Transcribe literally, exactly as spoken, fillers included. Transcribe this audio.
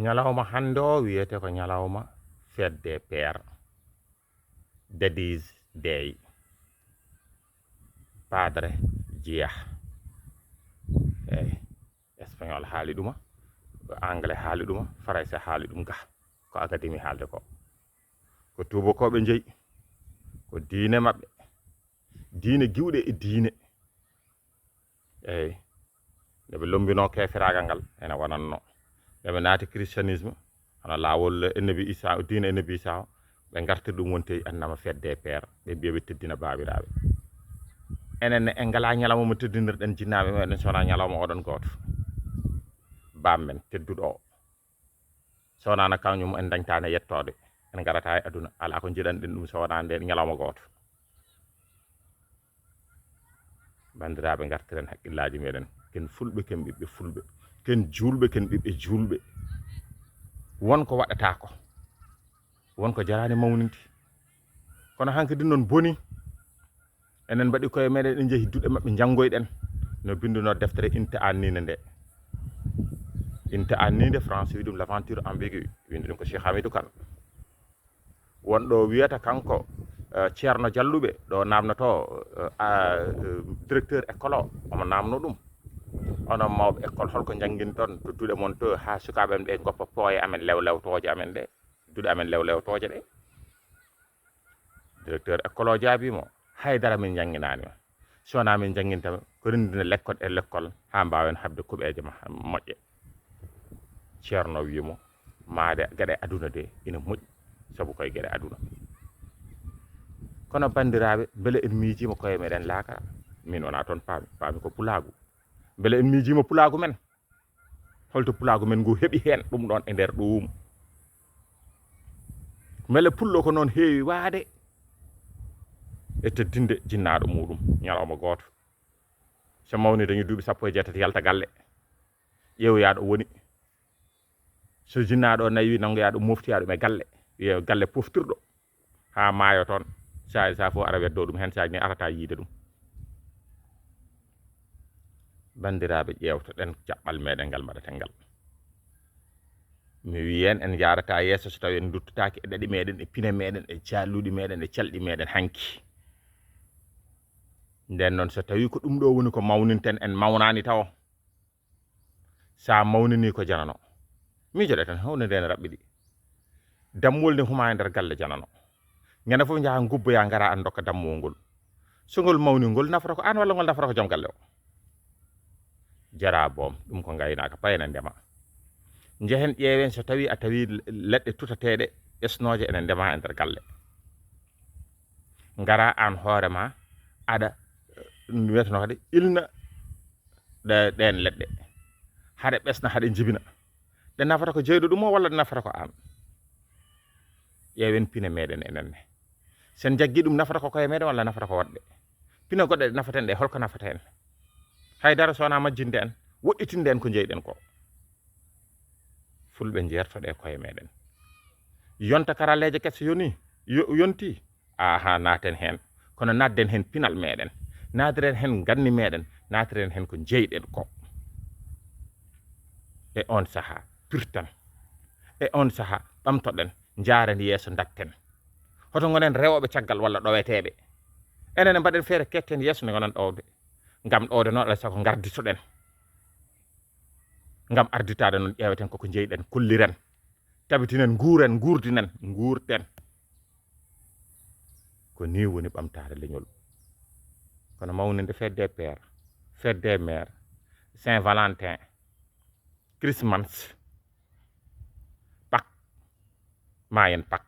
Ñalawma hannde o wiyete ko ñalawma fête des pères, Daddy's Day, Padre Dia. Eyi, espagnol haali ɗuma, anglais haali ɗuma, farayse haali ɗum ga. Ko akademi haalde ko. Ko tuubakooɓe njeyi, ko diine maɓɓe, diine giwɗe e diine. Eyi, nde ɓe lombinoo keefiraagal ngal, ene wonanno. Nde ɓe naati christianisme, hono laawol Annabi Isa, diine Annabi Isa o, ɓe ngartiri ɗum wonti annama fête des pères, ɓe mbiya ɓe teddina baabiraaɓe. Enen ne, en ngalaa ñalawma mo teddinirɗen jinnaaɓe meɗen, so wonaa ñalawma oɗon gooto. Baam men tedduɗo o. So wonaa kañum en dañtaano yettoode, en ngarata e aduna. Alaa ko njiɗanɗen ɗum so wonaa ndeen ñalawma gooto. Banndiraaɓe, ngartiren hakkillaaji meɗen. Ken fulɓe, ken ɓiɓɓe fulɓe. Ken juulɓe, ken ɓiɓɓe juulɓe. Won ko waɗata ko. Won ko jaraani mawninde. Kono hankadi noon boni. Enen mbaɗi koye meɗen, en njehi duɗe maɓɓe, njanngoyɗen. No binndunoo deftere Inte an ninde nde. Inte an ninde, français wi ɗum L'aventure ambiguë. Winndi ɗum ko Cheikh Hamidou Kane. Wonɗo wiyata kanko, eh, Ceerno Jalluɓe, ɗo naamnotoo, eh, a, eh, directeur école o, omo naamno ɗum. Onon mawɓe école, holko njannginton to duɗe mon to, haa sukaaɓe men ɓe ngoppa pooye amen lewlewtooje amen ɗe, duɗe amen lewlewtooje ɗe? Directeur école o jaabii mo, "Hay dara min njannginaani ma. So wonaa min njannginta ma, ko renndina lekkol e lekkol haa mbaawen haɓde kuɓeeje ma moƴƴe." Ceerno wii mo, "Maade geɗe aduna de ina moƴƴi, sabu koye geɗe aduna." Kono banndiraaɓe, mbele en miijiima koye meɗen laakara? Min wonaa toon paami, paami ko pulaagu. Mbele en miijiima pulaagu men? Holto pulaagu men ngu heɓi heen ɗum ɗoon e nder ɗum? Mbele pullo ko noon heewi waade e teddinde jinnaaɗo muuɗum ñalawma gooto? So mawni dañi duuɓi sappo e jeetati, yalta galle, ƴeewoyaa ɗo woni. So jinnaaɗo o naywii, nanngoyaa ɗum, moftoyaa ɗum e galle, wiya galle poftirɗo, haa maayo toon. Saay saa fof ara weddoo ɗum heen, saay ni arata yiide ɗum. Banndiraaɓe, ƴeewtoɗen jaɓɓal meɗen ngal mbaɗaten ngal. Mi wii en, en njaarata yeeso so tawi en nduttataake e ɗaɗi meɗen, e pine meɗen, e jaalluɗi meɗen, e calɗi meɗen hanki. Nden noon, so tawi ko ɗum ɗo woni ko mawninten, en mawnaani tawo. Sa mawnini ko janano. Miijoɗe tan, hawno nden raɓɓiɗi. Dammuwol nde huma e nder galle janano. Ñande fof njaha ngubboya, ngara an dokka dammuwol ngol. So ngol mawni, ngol nafata ko an walla ngol nafata ko joom galle o? Jara boom, ɗum ko ngaynaaka, payen e ndema. Njehen ƴeewen so tawi a tawi leɗɗe tutateeɗe ɓesnooje ene ndema e nder galle. Ngara an hoore ma, aɗa, eh, wiyeteno kadi, ilna ɗe, ɗeen leɗɗe. Haɗe ɓesna, haɗe njibina. Ɗe nafata ko jeyɗo ɗum o walla ɗe nafata ko an? Ƴeewen pine meɗen enen ne. Sen jaggi ɗum, nafata ko koye meɗen walla nafata ko woɗɓe? Pine goɗɗe ɗe nafata en ɗe, holko nafata en? Hay dara so wonaa majjinde en, woɗɗitinde en ko jeyɗen ko. Fulɓe, njeertoɗe koye meɗen. Yonta karalleeje kese yoni, yo-, yonti. Aha, naaten heen. Kono naatden heen pinal meɗen. Naatiren heen ganni meɗen. Naatiren heen ko jeyɗen ko. E on saha, pirten. E on saha, ɓamtoɗen, njaaren yeeso, ndatten. Hoto ngonen rewooɓe caggal walla ɗoweteeɓe. Enen ne mbaɗen feere ketten yeeso nde ngonen ɗowde. Ngam ɗowde noon, alaa sago ngarditoɗen. Ngam arditaade noon, ƴeeweten koko jeyɗen, kolliren, tabitinen, nguuren, nguurdinen, nguurten. Ko nii woni ɓamtaare leñol. Kono mawninde fête des pères, fête des mères, Saint-Valentin, Christmas, Pâques, maayen Pâques,